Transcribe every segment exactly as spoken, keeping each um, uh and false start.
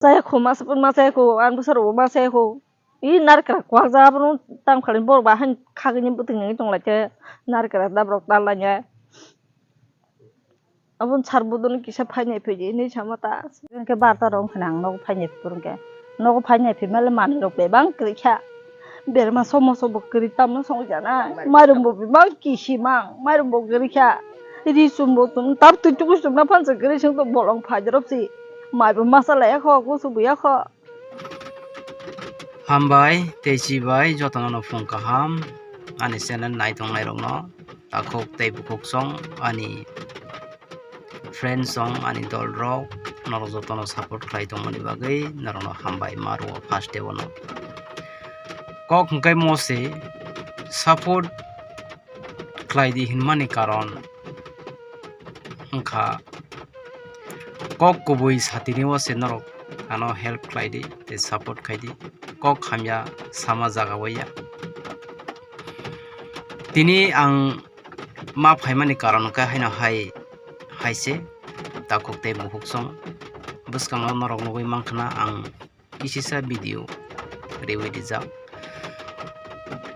Chaya kho, masa pun ma chaya kho, ang bwsa rok bo ma chaya kho. I narikra kwak ja, abono tam khlai borok ba haino khagwi ni bwtwi nangwi tong lai khe, narikra dab rok tal lai ya. Aboni sar buduni kisa phainai phai di hinwi sama ta. Hwnkhe barta rok wngkha ang nogo phainai phuru hwnkhe. Nogo phainai phai male manwi rok bebak kwrwi kha. Berma somo sobo kwrwi tamno song jana. Mairum bo bebak kisi mang. Mairum bo kwrwi kha. Ri chum bo chum tab twi tuku chum na phan se kwrwi song to bolong phai jorop si. Mai bo masa laya kho, kusu buya kho. Hambai tei chibai jotono no phung kaham ani channel nai tongnai rokno, takhuk tei bukhuk song ani friends song ani dol rok norok jotono support khlai tongmani bagwi norokno hambai ma rwo first day ono. Kok hwnkhe mo se support khlai di hinmani karon wngkha kok kubui satini o se norok ano help khlai di tei support khai di, kok hamya sama jaga o ya. Tini ang ma phaimani karon hwnkhe haino hai, hai se takhuk tei bukhuk song bwskango norok nugwi mankha na ang kisisa video rewi rijak.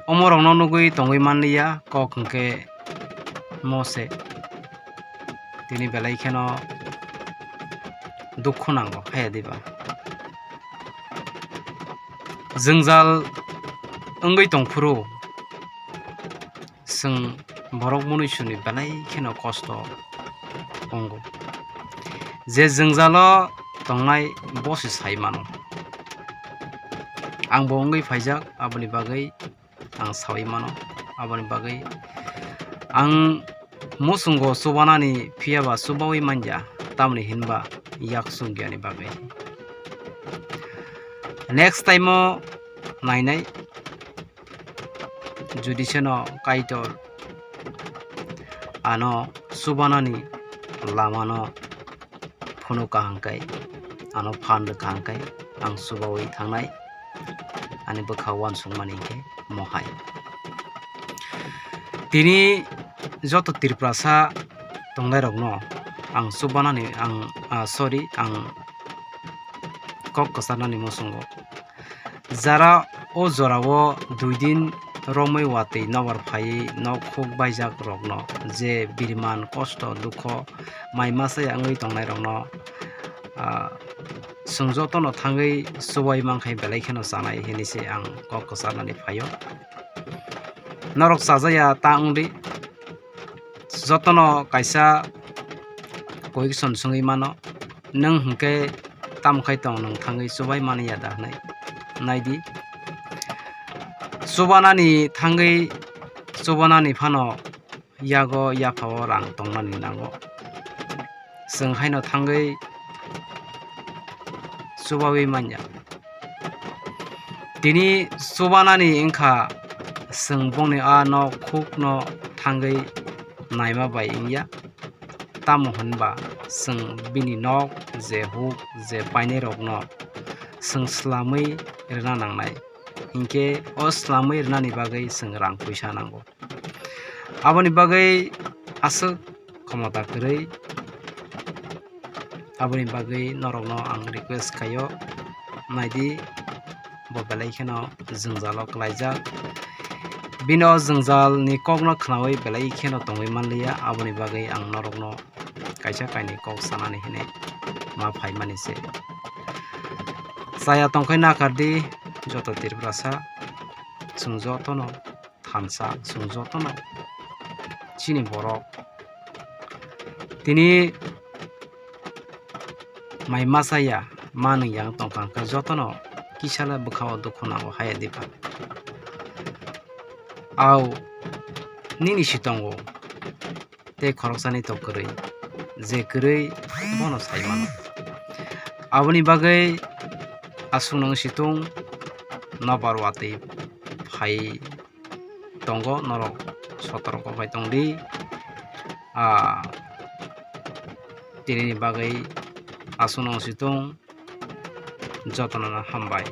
Omorokno nugwi tongwi manliya kok hwnkhe mo se. Tini belai kheno dukhu nango, haya diba? Jwngjal wngwi tongphuru, chwng borok mwnwi swnwi belai kheno kosto tongo. Je jwngjalo tongnai bo se sai mano. Ang bo wngwi phaijak, aboni bagwi ang saui mano. Aboni bagwi ang muchungo chubanani phiya ba chubaui manya, tamni hinba yak chukya ni bagwi. Next time o nainai. Jodi seno Kaitor ano chubanani lamano phunuk kaham kai, ano phan rwkha hwnkhe ang chubaui thangnai, ani bwkha uansukmani hinkhe mohai. Tini joto Tiprasa tongnairokno ang chubanani, ang, ah, sorry, ang kok kwcharnani muchungo. Jara o jorao dui din romwi watwi nobar phaiwi nok huk baijak rokno je biriman kosto dukho mai masa ya wngwi tongnai rokno, ah, chwng jotono thangwi chubai mankha belai kheno chanai hinwi se ang kok kwcharnani phaio. Norok chajaya ta wngdi, jotono kaisa question swngwi mano, nwng hwnkhe tamo khai tong, nwng thangwi chubai mani ya da hwnwi? Naidi, chubanani thangwi, chubanani phano yago yaphao rang tongnani nango, chwng haino thangwi chubaui manya. Tini chubanani wngkha chwng bongni a nok hukno thangwi naima bai wngya. Tamo hwnba chwng bini nok je huk je painairokno chwng swlamwi rwna nangnai. Hinkhe o swlamwi rwnani bagwi chwng rang puisa nango. Aboni bagwi aswk khomota kwrwi. Aboni bagwi norokno ang request khaio, naidi, bo belai kheno jwngjalo kwlaijak. Bini o jwngjalni kokno khnaui belai kheno tongwi manliya, aboni bagwi ang norokno kaisa kainwi kok sanani hinwi ma phaimani se. Chaya tongkhai nakardi joto Tiprasa, chwng jotono thansa, chwng jotono chini borok. Tini mai masa ya, manwi yang tongkha hwnkhe jotono kisala bwkhao dukhu nango haya dipha. Au nini si tongo tei khoroksani to kwrwi, je kwrwi bono sai mano. Aboni bagwi aswk nang situng nobar watwi phai tongo, norok sotorko bai tongdi. Ah, tinini bagwi aswk nang situng jotono hambai.